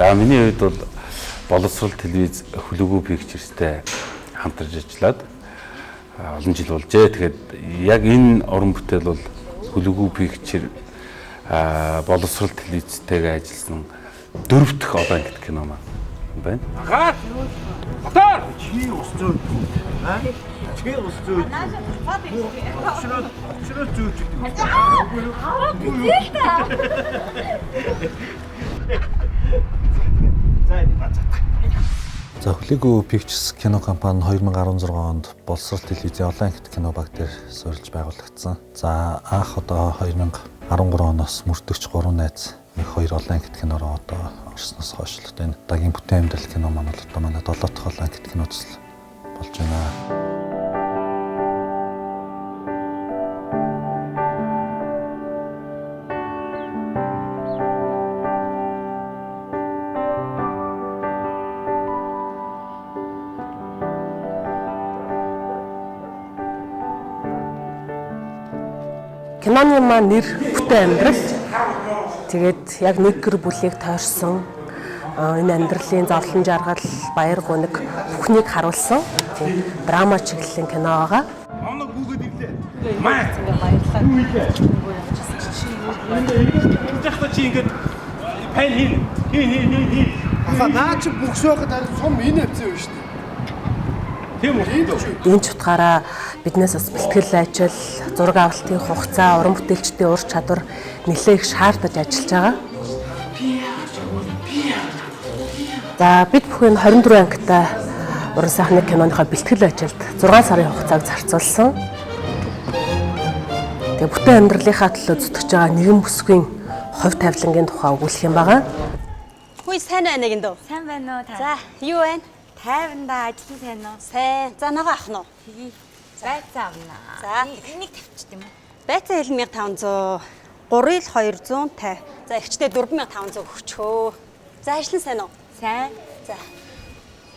За миний хувьд бол боловсрол телевиз Хүлэгүү Pictures-тэй хамтарч ажиллаад олон жил болжээ. Тэгэхээр яг энэ уран бүтээл бол Хүлэгүү Picture боловсрол телевизтэйгээ ажилласан дөрөв дэх олон ангит кино маань байна. Агаар! Мотор! Чи ус зөөд. Аа? Чи ус зөөд. Очроо зөөж идэг. Аваа бизээ л та. За энэ бацаах. За Хүлэгүү Pictures кино компани 2016 онд боловсрол телевизийн олон ангит кино баг дээр суурилж байгуулагдсан. За анх одоо 2013 оноос мөрдөгч 3 найз нэг хоёр олон ангит кинороо одоо орсноос хойш л одоо энэ дараагийн бүтэн амьдрал кино маань бол одоо манай 7 дахь олон ангит кино төсөл болж байна. Киноны маань нэр бүтэн амьдрал. Тэгээд яг нэг гэр бүлийг тойрсон энэ амьдралын зовлон жаргал, баяр гуниг бүхнийг харуулсан тийм драма чиглэлийн кино байгаа. Оног гүгээд ирлээ. Баярлалаа. Ингэж чи ингэж пен хийн. Хийн хийн хийн хийн. Ахаа наа чи бүкс байхад харин сум энэ хавцаа юу шүү дээ. Тийм үү? Энэ ч утгаараа биднээс бас бэлтгэл ажил, зураг авалтын хугацаа, уран бүтээлчдийн ур чадвар нэлээх шаардаж ажиллаж байгаа. За бид бүхэн 24 ангитай уран сайхны киноныхоо бэлтгэл ажилд 6 сарын хугацааг зарцуулсан. Тэгээ бүтэн амьдралынхаа төлөө зүтгэж байгаа нэгэн бүсгүйн хувь тавилангийн тухай өгүүлэх юм байгаа. Хүй сайн байна гин дөө. Сайн байна уу та? За юу байна? Тайвандаа ажил сайн уу? Сайн. За ногоо авах нь уу? Тэгье. Байцаа авна. За. Энийг тавьчих юм уу? Байцаа хэл 1500, 3-ыг 250. За ихчдээ 4500 өгчхөө. За ажил нь сайн уу? Сайн. За.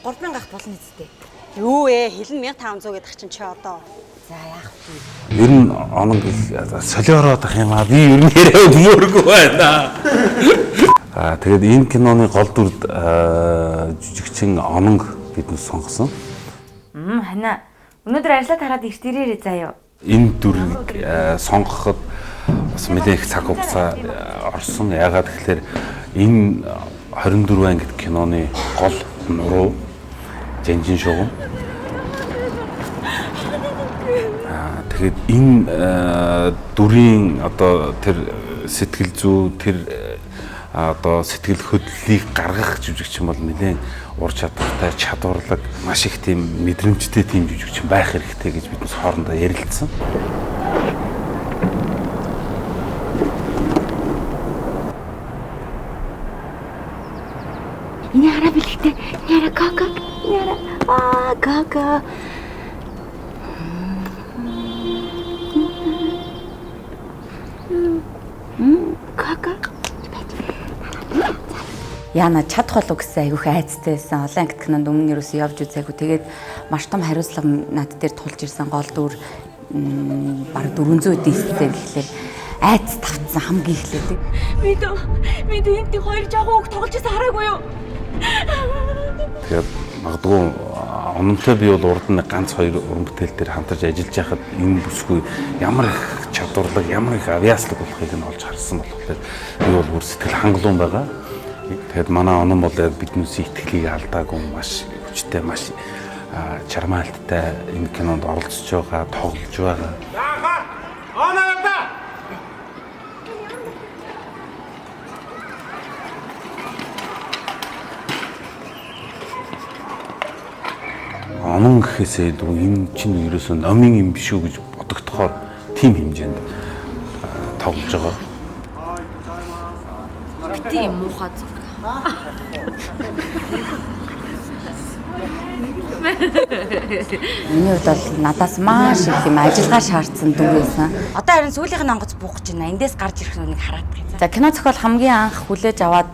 3000 авах болно үсттэй. Юу вэ? Хэл нь 1500 гэдэг чинь чи одоо. За яах вэ? Ер нь оног солиороод ах юм аа. Би ер нь яриа өгмөөргүй байна. Аа тэгээд энэ киноны гол дүрд жүжигчин Оног биднес сонгосон. Хана. Өнөөдөр ажлаа тараад эрт ирээрэй заа юу. Энэ дүрийг сонгоход бас нэлээд их цаг хугацаа орсон. Яагаад гэхээр энэ 24 ангит киноны гол нуруу Жанжин шугам. Тэгээд энэ дүрийн одоо тэр сэтгэл зүй, тэр одоо сэтгэл хөдлөлийг гаргах жүжигчин бол нэлээд ур чадвартай, чадварлаг, маш их тийм мэдрэмжтэй тийм жүжигчин байх хэрэгтэй гэж биднес хоорондоо ярилцсан. Эний хараа бэлэгтэй. Эний хараа кака. Эний хараа аа кака. Кака. Яна чадах болов гэсэн айгүйх айцтай байсан. Олон ангит кинонд өмнө нь юусэн явж үзээгүй. Тэгээд маш том хариуцлага над дээр тулж ирсэн. Гол дүр бараг 400 дийссэн гэхлээр айц тавцсан хамгийн эхлээд. Бид энд хоёр жоохон хүүхд тоглож байсан хараагүй юу? Тэгээд магадгүй ононтой би бол урд нь ганц хоёр уран бүтээл дээр хамтарч ажиллаж байхад энэ бүсгүй ямар их чадварлаг, ямар их авьяаслаг болохыг нь олж харсан болохоор би бол бүр сэтгэл хангалуун байгаа. Тэгээд манай онон бол биднээс итгэлийг алдаагүй маш хүчтэй, маш чармаалттай энэ кинонд оролцож байгаа, тоглож байгаа. Оноо явда. Онон гэхээсээ илүү энэ чинь ерөөсөө номын юм биш үү гэж бодогдохоор тийм хэмжээнд тоглож байгаа. Бити юм муухай зүг. Миний хувьд бол надаас маш их юм ажиллагаа шаардсан дүр байсан. Одоо харин сүүлийнх нь онгоц буух гэж байна. Эндээс гарч ирэх нүг хараад байгаа. За кино зохиол хамгийн анх хүлээж аваад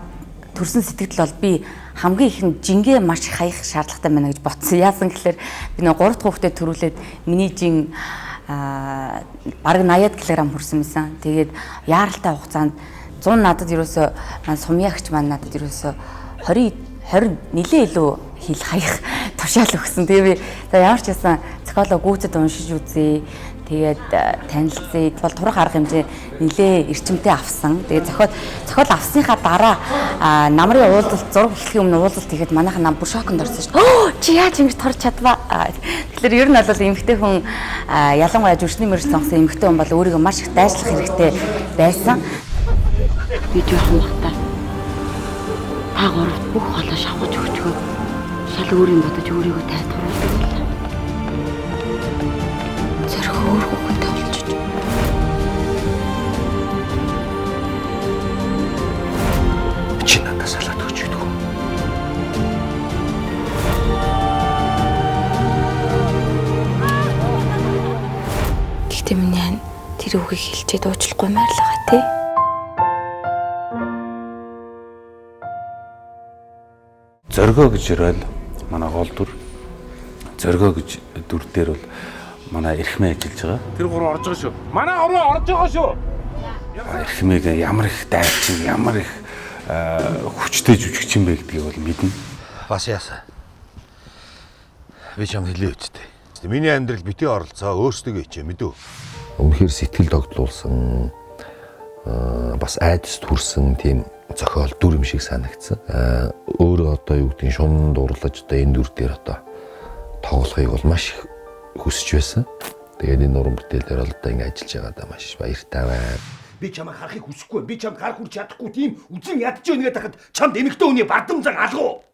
төрсэн сэтгэл бол би хамгийн их нь жингээ маш их хаях шаардлагатай байна гэж бодсон. Яасан гэхээр би нэг 3 дахь хүүхдэд төрүүлээд миний жин бараг 80 кг хүрсэн байсан. Тэгээд яаралтай хугацаанд 100 надад ерөөсөө маань сумьягч маань надад ерөөсөө 20 20 нилээ илүү хил хаях тушаал өгсөн. Тэгээ би за ямар ч байсан зохиолоо гүйцэд уншиж үзье. Тэгээд танилцъя. Бол турах арга хэмжээ нилээ эрчимтэй авсан. Тэгээд зохиол авсныхаа дараа намрын уулзалт зураг эхлэхийн өмнө уулзалт хийхэд манайхан нам бүр шоконд орсон шүү дээ. Чи яаж ингэж торч чадваа? Тэгэхээр ер нь бол эмэгтэй хүн ялангуяа жүжигчний мөрөж сонгосон эмэгтэй хүн бол өөрийгөө маш их дайчлах хэрэгтэй байсан. Би жоохон бахта. Та гуравт бүх хоолой шавхаж өгчгөө. Шал өөр юм бодож өөрийгөө тайлбарлуулдаг байлаа. Зорих өөр хүүхэнтэй болчих. Чи надад салаад өгч идэх үү? Гэхдээ миний ань тэр үгийг хэлчихэд уучлахгүй маар л байгаа тий. Зоргоо гэж өрөөл манай гол дүр. Зоргоо гэж дүр дээр бол манай эрхмээ ажиллаж байгаа. Тэр гурав орж байгаа шүү. Манай гурав орж байгаа шүү. Эрхмээг ямар их дайчин, ямар их хүчтэй жүжигчин бэ гэдгийг бол мэднэ. Бас яасан. Би чамд хэлээ үсттэй. Миний амьдрал битгий оролцоо өөрсдөө хичээ мэдүү. Үнэхээр сэтгэл догдлуулсан, бас айдас төрсэн тийм зохиол дүр юм шиг санагдсан. Өөрөө одоо юу гэдгийг шунанд дурлаж одоо энэ дүр дээр одоо тоглохыг бол маш их хүсэж байсан. Тэгээд энэ уран бүтээлээр бол одоо ингэ ажиллаж байгаадаа маш баяртай байна. Би чамайг харахыг хүсэхгүй. Би чамд гар хүрч чадахгүй тийм үзэн ядж байна гэдэг хахад чамд эмэгтэй хүний бардам зан алгуу.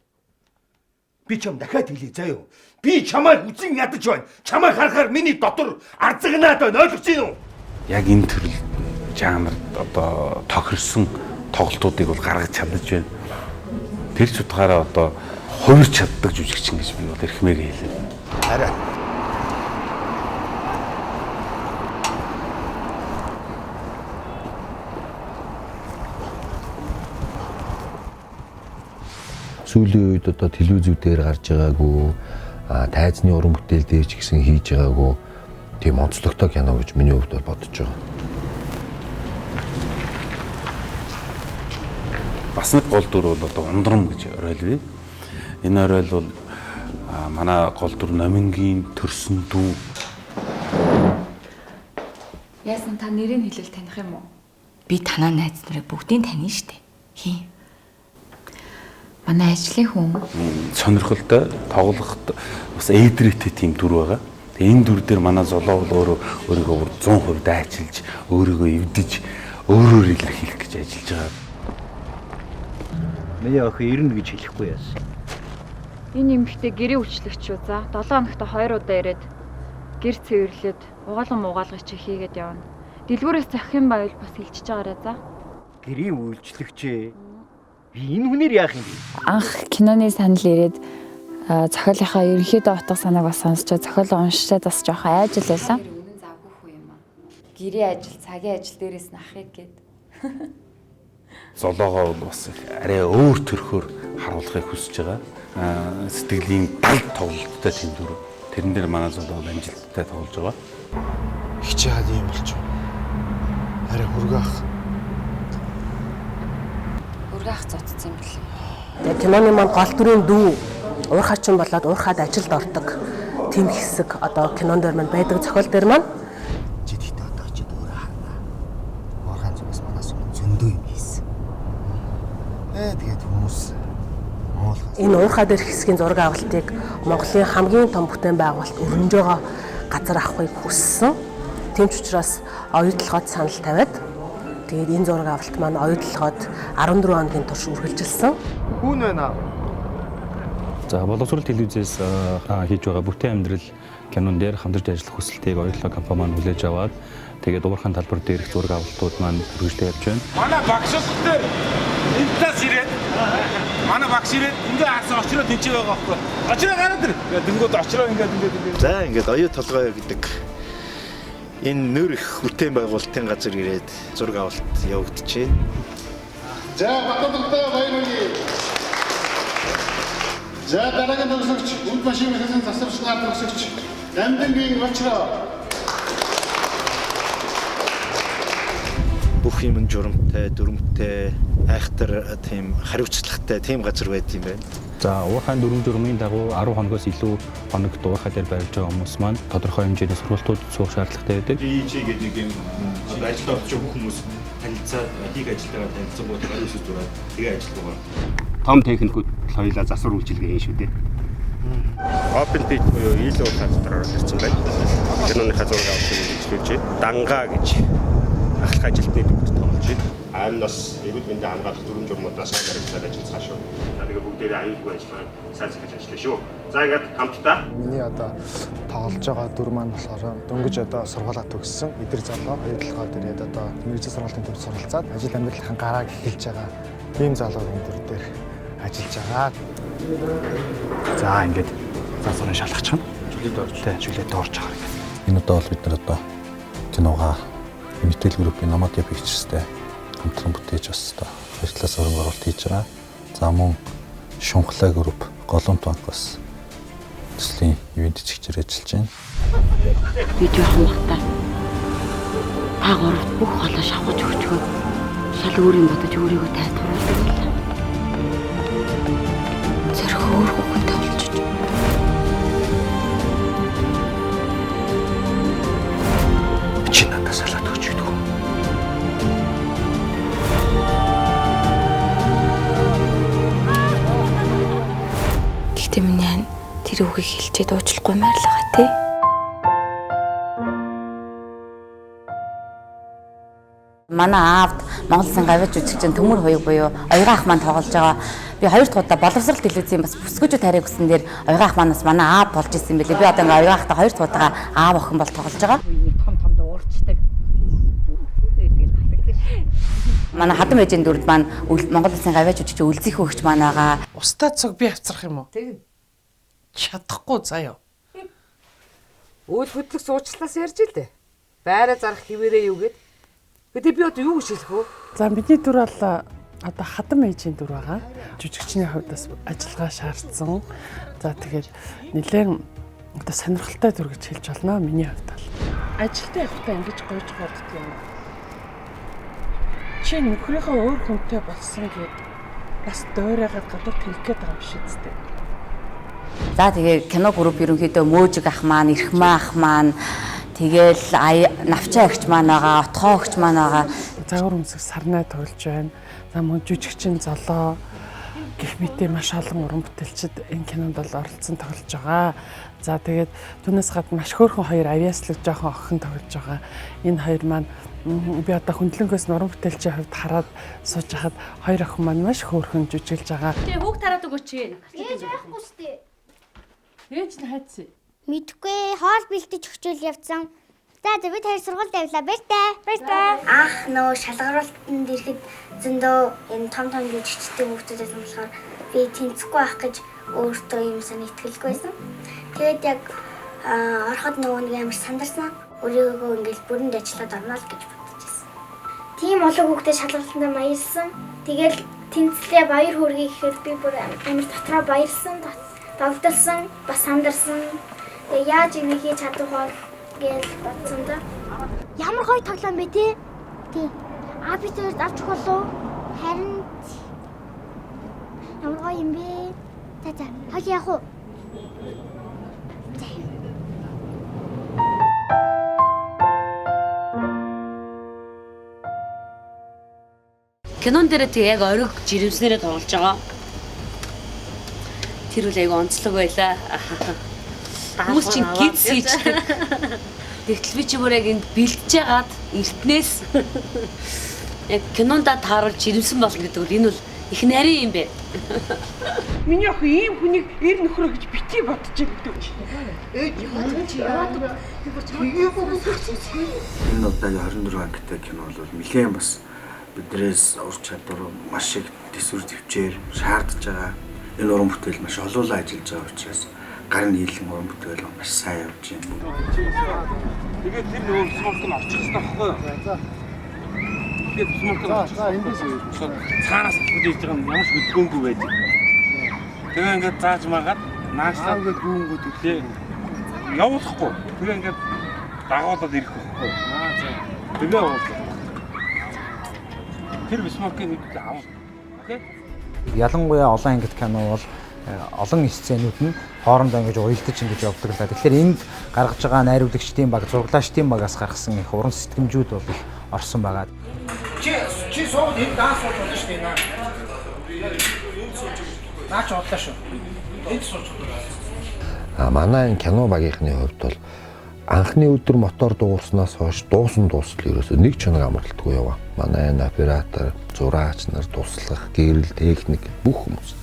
Би чам дахиад хэлье заяа. Би чамайг үзэн ядаж байна. Чамайг харахаар миний дотор арзагнаад байна. Ойлгож байна уу? Яг энэ төрөл жанрд одоо тохирсон тоглолтуудыг бол гаргаж чадаж байна. Тэр ч утгаараа одоо хувирч чаддаг жүжигчин гэж би бол эрхмээр хэлнэ. Арай. Сүүлийн үед одоо телевизүүд дээр гарч байгаагүй, тайзны уран бүтээл дээр ч гэсэн хийж байгаагүй тийм онцлогтой кино гэж миний хувьд бол бодож байгаа. Бас нэг гол дүр бол одоо Ундрам гэж оройл бий. Энэ оройл бол манай гол дүр Номингийн төрсөн дүү. Яасан та нэрийг хэлэл таних юм уу? Би танаа найз нарыг бүгдийг таних штэ. Хин. Манай ажлын хүн сонирхолтой тоглоход бас ээдрээтэй тийм дүр байгаа. Тэгээ энэ дүр дээр манай Золоо бол өөрөө өөрийгөө 100% дайчилж, өөрийгөө эвдэж, өөрөөр илэрхийлэх гэж ажиллаж байгаа. Миний охин ирнэ гэж хэлэхгүй яасан. Энэ эмэгтэй гэрээ үйлчлэгч шүү за. 7 хоногт 2 удаа ирээд гэр цэвэрлээд угаалга муугаалга чи хийгээд явна. Дэлгүүрээс захих юм байвал бас илчиж байгаарай за. Гэрийн үйлчлэгч ээ. Би энэ хүнээр яах юм бэ? Анх киноны санал ирээд зохиолынхаа ерөнхийдөө утга санааг бас сонсчоод зохиолоо уншичаад бас жоохон айж л байлаа. Үнэн завгүй хүү юм аа. Гэрээ ажил, цагийн ажил дээрээс нь ахыг гээд. Золоогоо бол бас арай өөр төрхөөр харуулахыг хүсэж байгаа. Сэтгэлийн далд тоглолттой тийм дүр. Тэрэн дээр манай Золоо бол амжилттай тоглож байгаа. Их яагаад ийм болчих вэ? Арай хөргөх. Хөргөх зодсон юм бэл. Тэгээ киноны маань гол дүрийн дүү уурхаачин болоод уурхаад ажилд ордог тийм хэсэг одоо кинон дээр маань байдаг, зохиол дээр маань. Чи тэгтээ одоо очиод өөрөө харна. Уурхаан зүгээс манаас өмнө зөндөө юм хийсэн. Тэгээд хүмүүс муулах. Энэ уурхаа дээр хэсгийн зураг авалтыг Монголын хамгийн том бүтээн байгуулалт өрнөж байгаа газар авахыг хүссэн. Тийм ч учраас Оюутолгойд санал тавиад тэгээд энэ зураг авалт маань Оюутолгойд 14 хоногийн турш үргэлжилсэн. Хүн байна. За боловсрол телевизээс хийж байгаа бүтээн амьдрал кинон дээр хамтарч ажиллах хүсэлтийг Оюутолгой компани маань хүлээж аваад тэгээд уурхаан талбар дээрх зураг авалтууд маань үргэлжлээ явж байна. Манай багш дээр энэ талаас ирээд манай багш ирээд ингээ харсан очроо тэнцээ байгаа байхгүй. Очроо гараад ир. Дөнгөд очроо ингээд ингээд ингээд. За ингээд Оюутолгой гэдэг энэ нөр их бүтээн байгуулалтын газар ирээд зураг авалт явагдаж байна. За Баталтай баяр хүргэе. За дараагийн төгсөгч үд машин мэхсэн засварчнаар төгсөгч Дамдингийн очроо. Бүх Бүх юм нь журамтай, дүрмтэй, айхтар тийм хариуцлагатай тийм газар байд юм байна. За уурхайн дүрэм журмын дагуу 10 хоногоос илүү хоногт уурхай дээр барилж байгаа хүмүүс маань тодорхой хэмжээний сургалтууд суух шаардлагатай байдаг. ИЧ гэдэг нэг юм одоо ажилд орчих бүх хүмүүс танилцаад хийх ажилтайгаа танилцсангууд гар үсэж зураад тэгээ ажил руугаа. Том техникүүд хоёулаа засвар үйлчилгээ хийн шүү дээ. Open pit буюу ил уурхай дотор оролцсон байна. Киноныхаа зураг авалтыг үйлчлүүлж байна. Дангаа гэж ахлах ажилтны дүрд тоглож байна. Айн бас эрүүл мэндийн хамгаалах дүрэм журмуудаа сайн баримтлаад ажиллацгаа шүү. За тэгээ бүгдээрээ аюулгүй ажиллагааг сайн захиж ажиллая шүү. За ингээд хамтдаа. Миний одоо тоглож байгаа дүр маань болохоор дөнгөж одоо сургуулаа төгссөн эдэр залуу хоёр толгой дээрээд одоо мэргэжлийн сургуулийн төвд суралцаад ажил амьдралын гарааг эхэлж байгаа ийм залуугийн дүр дээр ажиллаж байгаа. За ингээд засварын шалгачихна. Чөлөөд орж. Тэ чөлөөд орж байгаа ингээд. Энэ удаа бол бид нар одоо киногаа Мэтэл группийн Nomadia Pictures-тэй хамтран бүтээж бас одоо хоёр талаас хөрөнгө оруулалт хийж байгаа. За мөн Шунхлаа групп, Голомт банк бас төслийн ивент жигчээр ажиллаж байна. Би жоохон бахта. Та гуравт бүх хоолой шавхаж өгчгөө. Шал өөр юм бодож өөрийгөө тайлбарлуулдаг байлаа. Цорх өөр хүүхэнтэй болчих. Чи надад салаад өгч гэдэг үү? Гэхдээ миний ань тэр үгийг хэлчихэд уучлахгүй маар л байгаа тий. Манай аавд Монгол Улсын гавьяач жүжигчин Төмөр Хуяг буюу Оёгоо ах маань тоглож байгаа. Би хоёр дахь удаа боловсрал телевизийн бас бүсгүүчүүд харийг өсөн дээр Оёгоо ах манаас манай аав болж исэн юм билээ. Би одоо ингээ Оёгоо ахтай хоёр дахь удаага аав охин бол тоглож байгаа. Том том дуурчдаг. Манай хадам ээжийн дүрд маань Монгол Улсын гавьяач жүжигчин Үлзих хөгч маань байгаа. Устдаа цуг би авчрах юм уу? Тийм. Чадахгүй заяа. Үйл хөдлөх суучлаас ярьж л дээ. Байраа зарах хിവэрээ юу гэд. Гэтэ би одоо юу гэж хэлэх вэ? За бидний дүр бол одоо хадам ээжийн дүр байгаа. Жүжигчний хувьд бас ажиллагаа шаардсан. За тэгээд нэлээд одоо сонирхолтой дүр гэж хэлж болно миний хувьд бол. Ажилдаа явахдаа ингэж гойж гойддаг юм. Чи нөхрийнхөө өөр хүнтэй болсон гэд бас дуурайгаад гадуур тэнхэх гээд байгаа юм биш үстэй. За тэгээ кино групп ерөнхийдөө Мөөжиг ах маань, Эрхмаа ах маань, тэгэл Навчаа эгч маань байгаа, Отгоо эгч маань байгаа. Загвар өмсөх сарнай тоглож байна. За мөн жүжигчин Золоо гэх мэтээ маш олон уран бүтээлчид энэ кинонд бол оролцсон тоглож байгаа. За тэгээд түүнээс гадна маш хөөрхөн хоёр авьяаслаг жоохон охин тоглож байгаа. Энэ хоёр маань би одоо хөндлөнгөөс уран бүтээлчийн хувьд хараад сууж хахад хоёр охин маань маш хөөрхөн жүжиглж байгаа. Тэ хүүхд хараад өгөөч. Ээж байхгүй шүү дээ. Ээж нь хайцсан. Мэдгүй хоол бэлтэж өгчөөл явцсан. За за бид хоёр сургуульд авлаа. Баяртай. Баяртай. Анх нөө шалгаруултанд ирэхэд зөндөө энэ том том жүжигчтэй хүүхдүүд байсан болохоор би тэнцэхгүй байх гэж өөртөө юм сан итгэлгүй байсан. Тэгээд яг ороход нөгөө нэг амар сандарсан. Өөрийгөө ингээл бүрэнд ажиллаад орно л гэж бодож байсан. Тийм олон хүүхдээ шалгалтандаа маялсан. Тэгэл тэнцлээ баяр хүргэе гэхэд би бүр амар дотроо баярлсан, догдолсон, бас сандарсан. Тэгээ яаж ингэ хийж чадах вэ гэж бодсон да. Ямар гоё тоглоом бэ те? Тий. А би тэр авч өгөх болов? Харин ямар гоё юм бэ? За за. Хойл яах вэ? Кинон дээр тэг яг ориг жирэмснээрээ тоглож байгаа. Тэр үл айгу онцлог байлаа. Хүмүүс чинь гидс хийждэг. Тэгтэл би чи бүр яг энд бэлтэж хагаад эртнээс яг кинондаа тааруулж жирэмсэн болно гэдэг бол энэ бол их нарийн юм бэ. Миний охин ийм хүнийг эр нөхрөө гэж бити бодож байдаг. Энэ удаагийн 24 ангитай кино бол нэлээд бас биднээс ур чадвар маш их төсвөр төвчээр шаардж байгаа. Энэ уран бүтээл маш олоолаа ажиллаж байгаа учраас гар нийлэн уран бүтээл маш сайн явж байна. Тэгээд тэр нөгөө смолк нь очих хэрэгтэй байхгүй юу? Тэгээд смолк нь очих. Эндээс цаанаас бүтээж байгаа юм ямар ч хөдөлгөөнгүй байж. Тэгээ ингээд зааж магаад наашлаад ингээд гүнгүүд үлээ явуулахгүй. Тэгээ ингээд дагуулад ирэх байхгүй юу? Тэгээ уулзах. Тэр смокийг хэдүүлээ авна. Окей? Ялангуяа олон ангит кино бол олон сценүүд нь хоорондоо ингэж уялдаж ингэж явдаг л да. Тэгэхээр энд гаргаж байгаа найруулагчдын баг, зураглаачдын багаас гаргасан их уран сэтгэмжүүд бол их орсон байгаа. Чи суугаад энэ даа сууж болно шүү дээ наа. Наа ч бодлоо шүү. Энд сууж болно. А манай энэ кино багийнхны хувьд бол анхны өдөр мотор дуугарснаас хойш дуусан дуустал ерөөсөө нэг ч хоног амралтгүй яваа. Манай энэ оператор, зураач нар, туслах, гэрэл, техник бүх хүмүүс.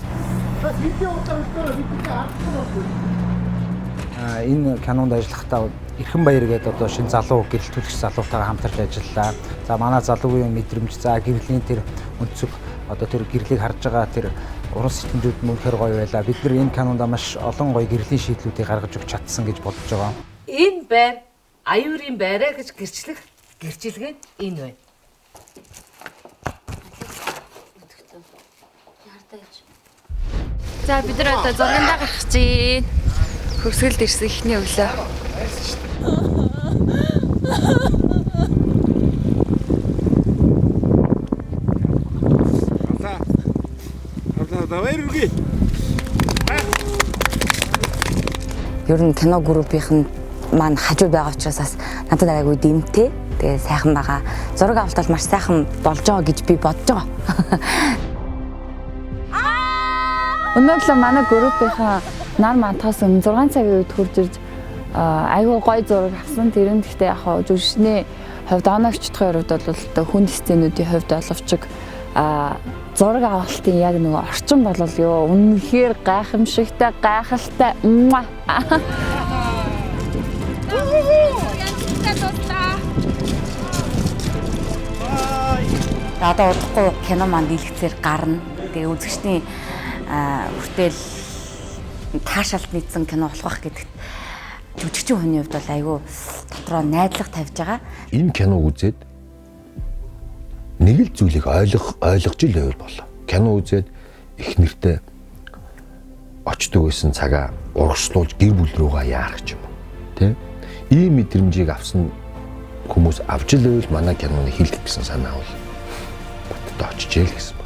Энэ кинонд ажиллахдаа Эрхэн Баяр гэдэг одоо шинэ залуу гэрэлтүүлэгч залуутайгаа хамтарч ажиллалаа. За манай залуугийн мэдрэмж, за гэрлийн тэр өнцөг одоо тэр гэрлийг харж байгаа тэр уран сэтгэмжүүд нь үнэхээр гоё байлаа. Бид нар энэ кинонд маш олон гоё гэрлийн шийдлүүдийг гаргаж өгч чадсан гэж бодож байгаа. Энэ байр аюурын байраа гэж гэрчлэх гэрчилгээ нь энэ байна. За бид нар одоо зургандаа гарах гэж байна. Хөрсгөлд ирсэн ихний өглөө. Ер нь кино группийнх нь маань хажуу байгаа учраас бас надад арайгүй дэмтэй. Тэгээ сайхан байгаа. Зураг авалт бол маш сайхан болж байгаа гэж би бодож байгаа. Өнөөдөр манай группийнхаа нар мантаас өмнө 6 цагийн үед хурж ирж айгүй гоё зураг авсан. Тэр нь гэхдээ яг хаа жүжигчний хувьд оноогчдын хувьд бол одоо хүнд сценүүдийн хувьд боловч зураг авалтын яг нөгөө орчин болол ёо үнэхээр гайхамшигтай, гайхалтай. Одоо удахгүй кино маань дийлгэцээр гарна. Тэгээ үзэгчдийн хүртэл таашаалт нийцсэн кино болох байх гэдэгт жүжигчин хүний хувьд бол айгүй дотроо найдлага тавьж байгаа. Энэ киног үзээд нэг л зүйлийг ойлгож ил байвал болоо. Кино үзээд их нэртэй очдөг байсан цагаа урагшлуулж гэр бүл рүүгээ яарах ч юм уу. Тэ? Ийм мэдрэмжийг авсан хүмүүс авч ил байвал манай киноны хилдэг гэсэн санаа бол баттай очижээ л гэсэн.